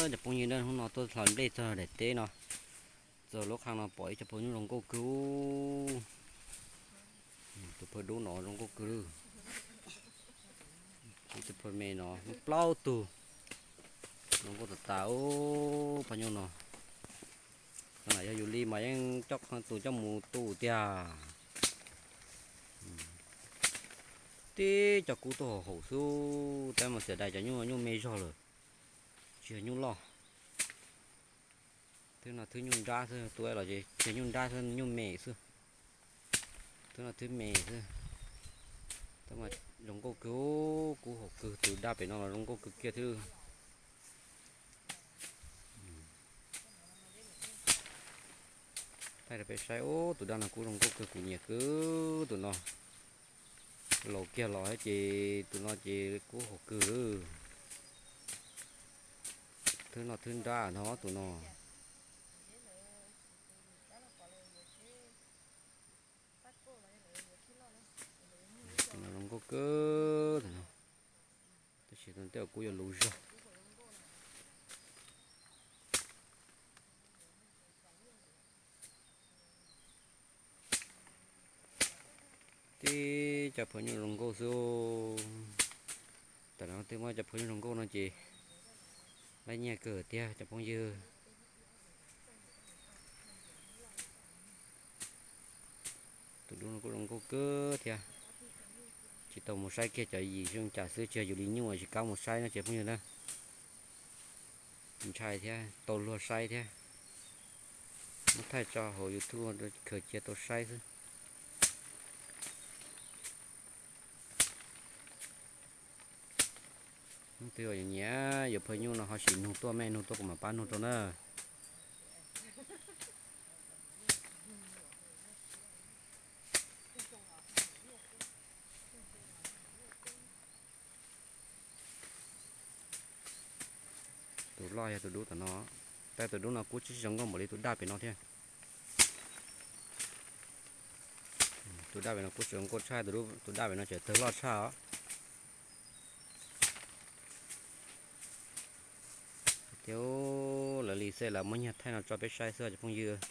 Cov phooj ywg, hnub no tuaj hla nplej txog daim teb no, txog lub qhaj no pom ib co phaj nyuj zoo nkauj kawg. Tus phaj dub no zoo nkauj kawg li. Ib tug phaj me no muaj plaub tug zoo nkauj tas tas ub phaj nyuj no. Yog yus li mas yeej coj tus coj mus tu tiag. Tib co kub tuaj haum haum xwb, tab mas xiam dais cov nyuj, nyuj me zog lawm, tsis yog nyuj loj. Thwb no thwb nyuj nrab xwb, tus los ces tsis yog nyuj nrab xwb, nyuj me xwb. Thwb no thwb me xwb. Tab mas zoo nkauj kawg, kub haum kawg, tus daj pem no los zoo nkauj kawg kiag thiab. Thaij rau peb saib, ub, tus daj no kuj zoo nkauj kawg, kuv nyiam kawg tus no. Laus kiag los ces tus no ces kub haum kawg. Thwb no thwb nrab no tus no. Tus no zoo nkauj kawg tus no. Tab sis tej zaum kuj yuav luv zog. Tib co phaj nyuj zoo nkauj xwb. Tam no twb muaj cov phaj nyuj zoo nkauj no ces laj nyiaj kawg tiag cov phooj ywg. Tus dub no kuj zoo nkauj kawg thiab. Tsis tau mus saib kiag cov yim zoo cas xwb, tsis yog yus li nyuj tsis kam mus saib no ces phooj ywg na. Ntshai thiab tau luag saib thiab. Muab thaij tso hauv YouTube khaws cia tau saib xwb. Hnub twg nyiam yuav phaj nyuj no ho sim nug tuaj, mej nug tuaj kuv mam pab nug rau na. Tus loj yog tus dub tom no, tab tus dub no kuj tsis zoo nkauj npaum li tus daj pem no thiab. Tus daj pem no kuj tsis zoo nkauj tshaj, tus daj pem no tseem tawg loj tshaj os. Tias lawv li xwb, lawv muab nyuag thaij no tso peb saib xwb cov phooj ywg.